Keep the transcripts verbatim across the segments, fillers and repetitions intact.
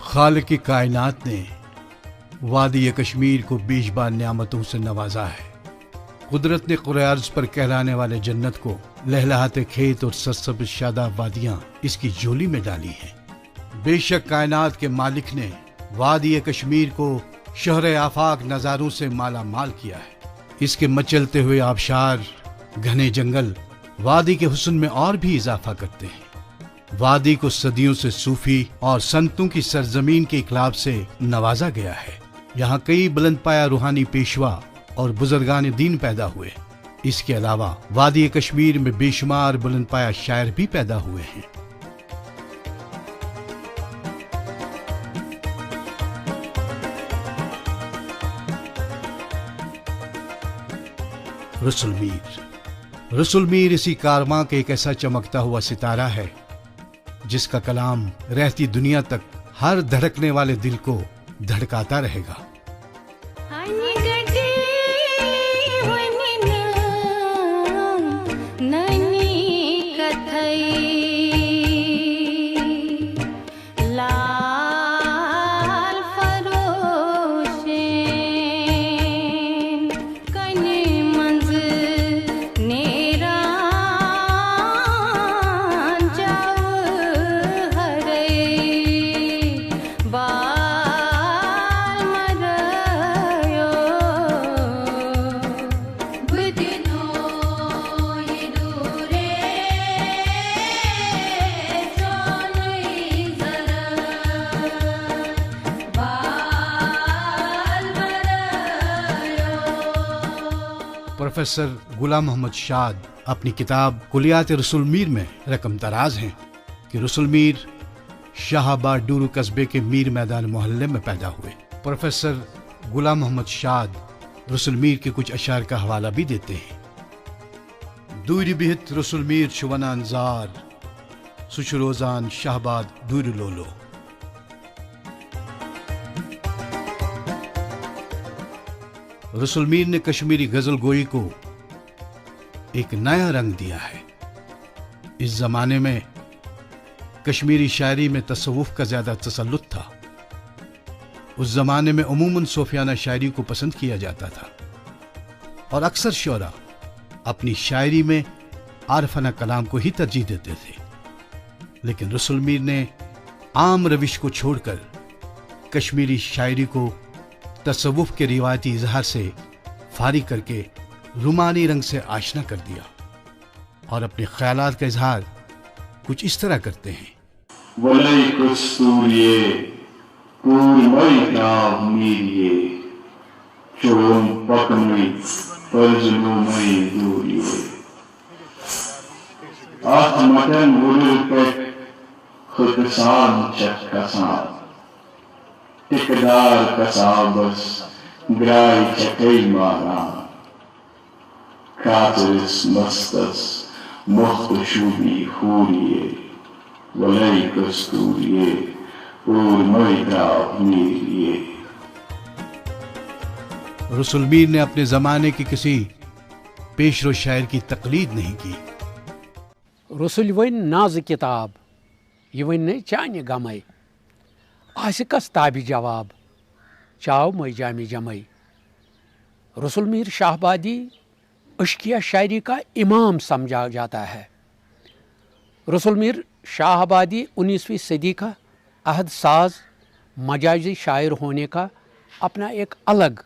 خالق کائنات نے وادی کشمیر کو بیشبار نعمتوں سے نوازا ہے۔ قدرت نے کرۂ ارض پر کہلانے والے جنت کو لہلہاتے کھیت اور سرسبز شاداب وادیاں اس کی جھولی میں ڈالی ہیں۔ بے شک کائنات کے مالک نے وادی کشمیر کو شہر آفاق نظاروں سے مالا مال کیا ہے۔ اس کے مچلتے ہوئے آبشار، گھنے جنگل وادی کے حسن میں اور بھی اضافہ کرتے ہیں۔ وادی کو صدیوں سے صوفی اور سنتوں کی سرزمین کے اقلاب سے نوازا گیا ہے۔ یہاں کئی بلند پایہ روحانی پیشوا اور بزرگان دین پیدا ہوئے۔ اس کے علاوہ وادی کشمیر میں بے شمار بلند پایہ شاعر بھی پیدا ہوئے ہیں۔ رسول میر۔ رسول میر اسی کارواں کا ایک ایسا چمکتا ہوا ستارہ ہے جس کا کلام رہتی دنیا تک ہر دھڑکنے والے دل کو دھڑکاتا رہے گا۔ پروفیسر غلام محمد شاد اپنی کتاب کلیات رسول میر میں رقم دراز ہیں کہ رسول میر شاہ آباد ڈورو قصبے کے میر میدان محلے میں پیدا ہوئے۔ پروفیسر غلام محمد شاد رسول میر کے کچھ اشعار کا حوالہ بھی دیتے ہیں۔ دوری بہت رسول میر چھوانان زار، سچ روزان شاہ آباد دور لولو۔ رسول میر نے کشمیری غزل گوئی کو ایک نیا رنگ دیا ہے۔ اس زمانے میں کشمیری شاعری میں تصوف کا زیادہ تسلط تھا۔ اس زمانے میں عموماً صوفیانہ شاعری کو پسند کیا جاتا تھا اور اکثر شعراء اپنی شاعری میں عارفانہ کلام کو ہی ترجیح دیتے تھے، لیکن رسول میر نے عام روش کو چھوڑ کر کشمیری شاعری کو تصوف کے روایتی اظہار سے فارغ کر کے رومانی رنگ سے آشنا کر دیا اور اپنے خیالات کا اظہار کچھ اس طرح کرتے ہیں۔ وَلَے کستوریے، پوٗرۍ مَے درٛاو میٖریے، چوم پکنٕے پٔرزٕنومَے دوٗریے۔ اَتھ مَٹن وُڈٕر پٮ۪ٹھ خٕکہٕ سان چھَکھ کھسان، ٹِکہٕ دار قصابَس گرٛاے چھَکھَے ماران۔ کاترِس مستس مۄختہٕ شوٗبی حوٗریے، وَلَے کستوٗریے، پوٗرۍ مَے درٛاو میٖریے۔ رسول میر نے اپنے زمانے کے کسی پیشرو شاعر کی تقلید نہیں کی۔ رسول ؤنۍ نازٕ کتاب، یہِ ؤنۍ نے چانہِ غمے۔ آسہِ کس تابِ جواب، چاو مے جامِ جمے۔ رسول میر شاہبادی عشقیہ شاعری کا امام سمجھا جاتا ہے۔ رسول میر شاہبادی انیسویں صدی کا عہد ساز مجازی شاعر ہونے کا اپنا ایک الگ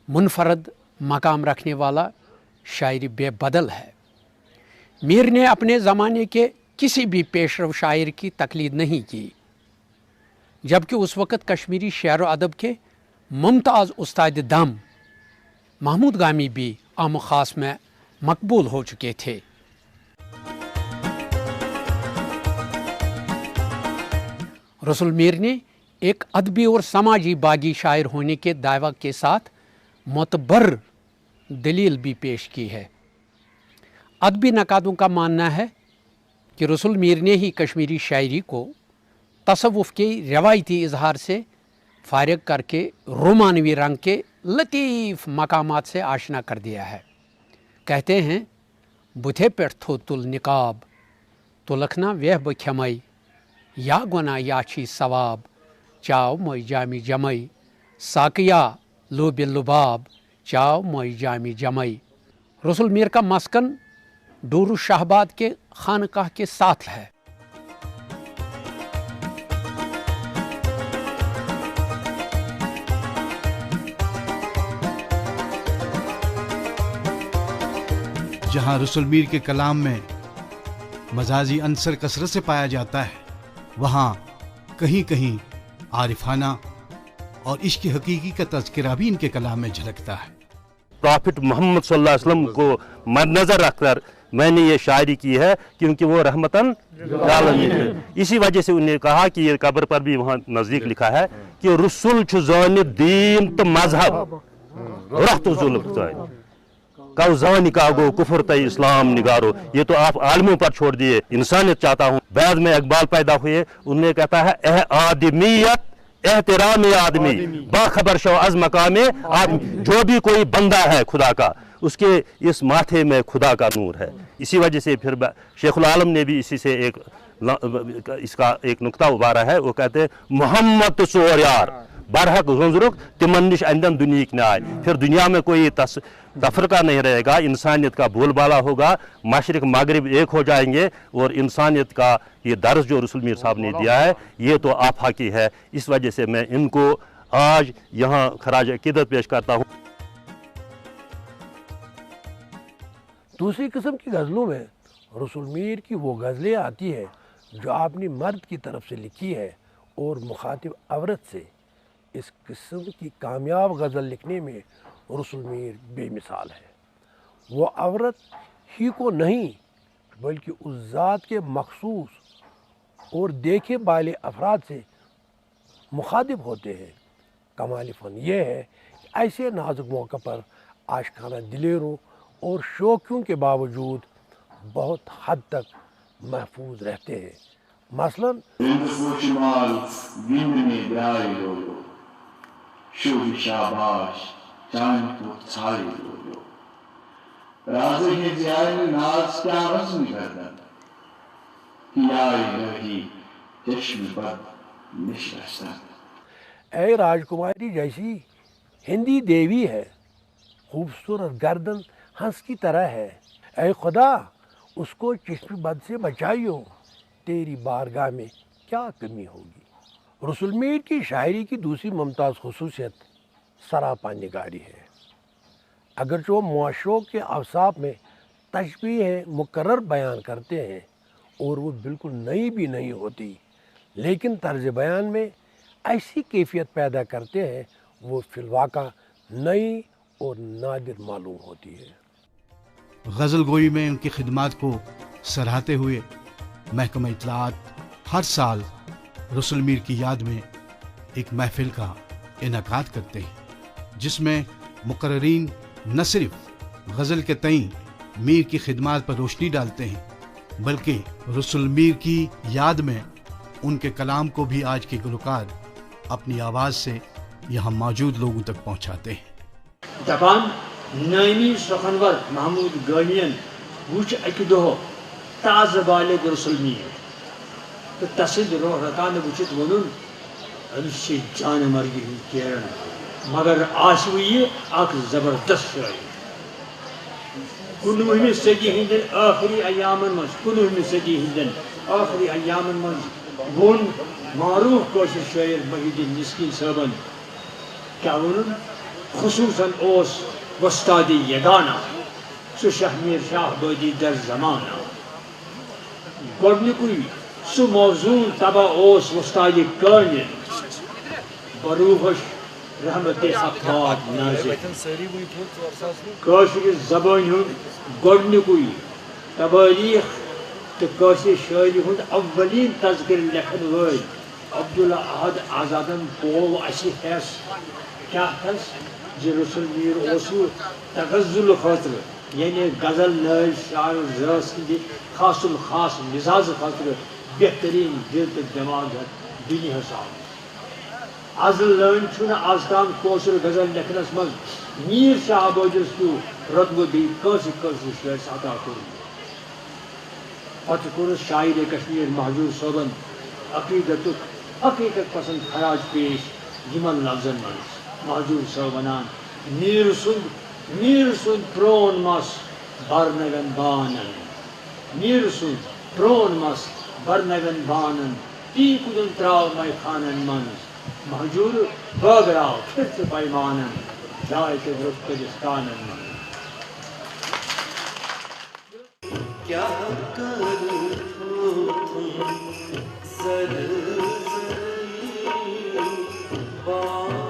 منفرد مقام رکھنے والا شاعر بے بدل ہے۔ میر نے اپنے زمانے کے کسی بھی پیشرو شاعر کی تقلید نہیں کی، جبکہ اس وقت کشمیری شعر و ادب کے ممتاز استاد دم محمود گامی بھی عام و خاص میں مقبول ہو چکے تھے۔ رسول میر نے ایک ادبی اور سماجی باغی شاعر ہونے کے دعویٰ کے ساتھ معتبر دلیل بھی پیش کی ہے۔ ادبی نقادوں کا ماننا ہے کہ رسول میر نے ہی کشمیری شاعری کو تصوف کے روایتی اظہار سے فارغ کر کے رومانوی رنگ کے لطیف مقامات سے آشنا کر دیا ہے۔ کہتے ہیں، بُتھے پٮ۪ٹھ تھوٚد تُل نقاب، تُلکھ نا ویہ بہٕ کھٮ۪مَے، یا گۄناہ یا چھی ثواب، چاو مئی جامی جمئی، ساقیا لوب لباب، چاو مئی جامی جمئی۔ رسول میر کا مسکن ڈورو شاہباد کے خانقاہ کے ساتھ ہے۔ جہاں رسول میر کے کلام میں مجازی عنصر کثرت سے پایا جاتا ہے، وہاں کہیں کہیں عارفانہ اور عشق حقیقی کا تذکرہ بھی ان کے کلام میں جھلکتا ہے۔ پرافٹ محمد صلی اللہ علیہ وسلم کو مد نظر رکھ کر میں نے یہ شاعری کی ہے، کیونکہ وہ رحمتاً للعالمین ہے۔ اسی وجہ سے انہوں نے کہا کہ یہ قبر پر بھی وہاں نزدیک لکھا ہے کہ رسول چھُ زٲنِتھ دیٖن تہٕ مذہب، رۄخ تہٕ ظُلم زٲنِتھ۔ کَو زانہِ کَہہ گوٚو کُفر تہٕ اسلام نگارو، یہ تو آپ عالموں پر چھوڑ دیے، انسانیت چاہتا ہوں۔ بعد میں اقبال پیدا ہوئے، انہوں نے کہتا ہے، اے آدمیت، احترام آدمی، باخبر شو از مقام آدمی۔ جو بھی کوئی بندہ ہے خدا کا، اس کے اس ماتھے میں خدا کا نور ہے۔ اسی وجہ سے پھر ب-، شیخ العالم نے بھی اسی سے ایک ل-، اس کا ایک نقطہ ابھارا ہے، وہ کہتے ہیں، محمد تو ژور یار، برحق زنزرک تمن نش اندن دنیک نیائے۔ پھر دنیا میں کوئی تس-، تفرقہ نہیں رہے گا، انسانیت کا بول بالا ہوگا، مشرق مغرب ایک ہو جائیں گے، اور انسانیت کا یہ درس جو رسول میر صاحب نے دیا ہے، یہ تو آفاقی ہے۔ اس وجہ سے میں ان کو آج یہاں خراج عقیدت پیش کرتا ہوں۔ دوسری قسم کی غزلوں میں رسول میر کی وہ غزلیں آتی ہیں جو آپ نے مرد کی طرف سے لکھی ہے، اور مخاطب عورت سے اس قسم کی کامیاب غزل لکھنے میں رسول میر بے مثال ہے۔ وہ عورت ہی کو نہیں، بلکہ اس ذات کے مخصوص اور دیکھے بھالے افراد سے مخاطب ہوتے ہیں۔ کمال فن یہ ہے کہ ایسے نازک موقع پر عاشقانہ دلیروں اور شوقیوں کے باوجود بہت حد تک محفوظ رہتے ہیں۔ مثلاً، رندٕ پوشہِ مال گِنٛدنہِ درٛاے لولو، شوٗبہِ شاباش چانہِ پھوٚت ژھایہِ لولو۔ رازٕ ہٕنٛزِ آیہِ ناز کیٛاہ رسمِ گردن، یا الہی چشمِ بد مےٚ چھِ رسن۔ اے راجکماری جیسی ہندی دیوی ہے، خوبصورت گردن ہنس کی طرح ہے۔ اے خدا، اس کو چشم بد سے بچائیو، تیری بارگاہ میں کیا کمی ہوگی؟ رسول میر کی شاعری کی دوسری ممتاز خصوصیت سراپا نگاری ہے۔ اگرچہ وہ معاشروں کے اوصاف میں تشبیہیں مکرر بیان کرتے ہیں اور وہ بالکل نئی بھی نہیں ہوتی، لیکن طرز بیان میں ایسی کیفیت پیدا کرتے ہیں، وہ فی الواقع نئی اور نادر معلوم ہوتی ہے۔ غزل گوئی میں ان کی خدمات کو سراہتے ہوئے محکمہ اطلاعات ہر سال رسول میر کی یاد میں ایک محفل کا انعقاد کرتے ہیں، جس میں مقررین نہ صرف غزل کے تئیں میر کی خدمات پر روشنی ڈالتے ہیں، بلکہ رسول میر کی یاد میں ان کے کلام کو بھی آج کے گلوکار اپنی آواز سے یہاں موجود لوگوں تک پہنچاتے ہیں۔ دپان نٲمی سخنور محمود گٲنین وُچھ اکہِ دۄہ تازٕ بالغ رسول میر تہٕ تسٕنٛدۍ روح رکانہٕ وُچھِتھ ووٚنُن، أمِس چھِ جانہٕ مرگہِ ہُنٛد کیرن، مگر آسہِ وۄنۍ یہِ اکھ زبردست شٲعر۔ کُنوُہمہِ صدی ہٕنٛدٮ۪ن ٲخری ایامن منٛز، کُنوُہمہِ صدی ہٕنٛدٮ۪ن ٲخری ایامن منٛز ووٚن معروف کٲشِر شٲعر محی الدین مسکین صٲبن کیٛاہ ووٚنُن؟ خصوصاً اوس وۄستادِ یگانہ سُہ شاہ میر شاہ آبٲدی در زمانہ۔ گۄڈنیُکُے سُہ موزوٗن طبع اوس وۄستادِ کٲمِل بروہش رحمتِ اقوات نازل۔ کٲشرِ زبٲنۍ ہُنٛد گۄڈنیُکُے تبٲلیٖغ تہٕ کٲشرِ شٲعری ہُنٛد اولین تذکرٕ لیکھن وٲلۍ عبداللہ احد آزادن پوو اسہِ حیس کیاہ حیس زِ رسول میر اوسوٕ تغزل خٲطرٕ، یعنی غزل نٲوۍ شاعر زٲژ ہٕنٛدِ خاص الخاص مزاز خٲطرٕ بہترین دل تہٕ دماغ ہیتھ دُنیاہس آمُت۔ از لٲنۍ چھُنہٕ از تام کٲشُر غزل لیکھنس منٛز میر شاہ آبٲدِس ہیوٗ رۄتبہٕ بیٚیہِ کٲنٛسہِ کٲشرِس شٲعرس عطا کوٚرمُت۔ پتہٕ کوٚرُس شاعرِ کشمیر مہجور صٲبن عقیدتُک حقیقت پسند خراج پیش یمن لفظن منز۔ مہجور صٲب ونان، میٖر سُند، میٖر سُند پرون مس برنوٮ۪ن بانن۔ میٖر سُند پرون مس برنوٮ۪ن بانن، تی کُدن تراو مے خانن منز۔ مہجور بٲگراو پھِرتہٕ پیمانن، جاے تہِ برٛونٛہہ کٔرِتھ کانن منز۔ کیٛاہ کٔرتھ ووتھُم زرٕ زرٕ پانہٕ۔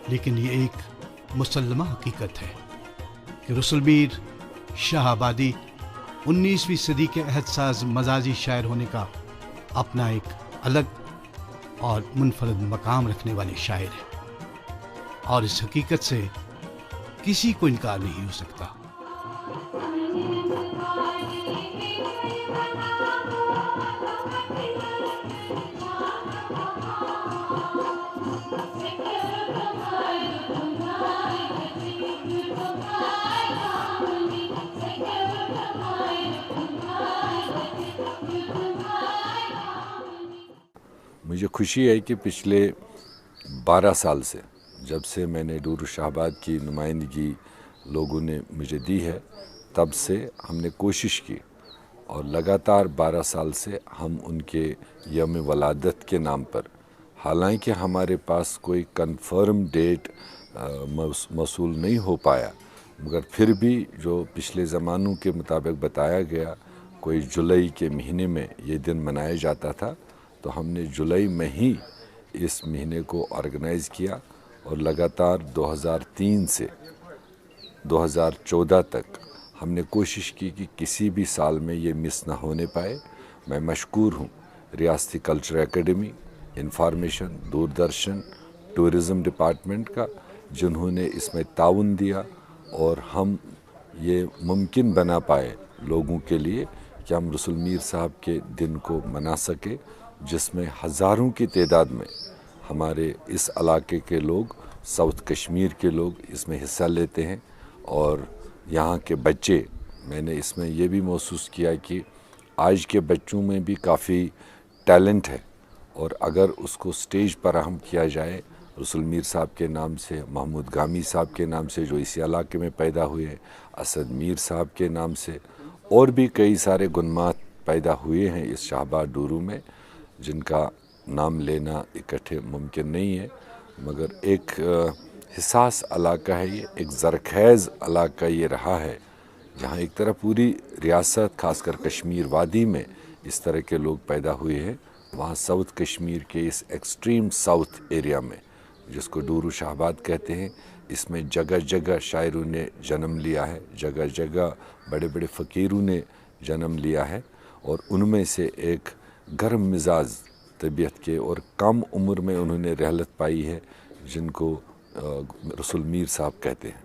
لیکن یہ ایک مسلمہ حقیقت ہے کہ رسول میر شاہ آبادی انیسویں صدی کے عہد ساز مزازی شاعر ہونے کا اپنا ایک الگ اور منفرد مقام رکھنے والے شاعر ہیں، اور اس حقیقت سے کسی کو انکار نہیں ہو سکتا۔ مجھے خوشی ہے کہ پچھلے بارہ سال سے، جب سے میں نے ڈورو شاہباد کی نمائندگی لوگوں نے مجھے دی ہے، تب سے ہم نے کوشش کی اور لگاتار بارہ سال سے ہم ان کے یوم ولادت کے نام پر، حالانکہ ہمارے پاس کوئی کنفرم ڈیٹ، آ، موص-، موصول نہیں ہو پایا، مگر پھر بھی جو پچھلے زمانوں کے مطابق بتایا گیا، कोई जुलाई के महीने में ये दिन मनाया जाता था, तो हमने जुलाई में ही इस महीने को ऑर्गेनाइज किया और लगातार दो हज़ार तीन से दो हज़ार चौदह तक हमने कोशिश की कि किसी भी साल में ये मिस ना होने पाए। मैं मशकूर हूँ रियासती culture academy, information, Doordarshan, tourism department का, जिन्होंने इसमें ताउन दिया और हम ये मुमकिन बना पाए लोगों के लिए कि हम रसुल मीर साहब के दिन को मना सके, जिसमें हज़ारों की तादाद में हमारे इस इलाके के लोग, साउथ कश्मीर के लोग इसमें हिस्सा लेते हैं। और यहाँ के बच्चे, मैंने इसमें ये भी महसूस किया कि आज के बच्चों में भी काफ़ी टैलेंट है, और अगर उसको स्टेज पर अहम किया जाए, रसुल मीर साहब के नाम से, महमूद गामी साहब के नाम से, जो इसी इलाके में पैदा हुए हैं, असद मीर साहब के नाम से, और भी कई सारे गुनमात पैदा हुए हैं इस शाहबाद डूरू में, जिनका नाम लेना इकट्ठे मुमकिन नहीं है। मगर एक, अ, हिसास इलाका है ये, एक ज़रख़ेज़ इलाका ये रहा है, जहाँ एक तरह पूरी रियासत, खासकर कश्मीर वादी में इस तरह के लोग पैदा हुए हैं। वहाँ साउथ कश्मीर के इस एक्सट्रीम साउथ एरिया में, जिसको डूरू शाहबाद कहते हैं, इसमें जगह जगह शायरों ने जन्म लिया है, जगह जगह बड़े बड़े फ़कीरों ने जन्म लिया है। और उनमें से एक गर्म मिजाज तबीयत के और कम उम्र में उन्होंने रहलत पाई है, जिनको, अ, रसुल मीर साहब कहते हैं।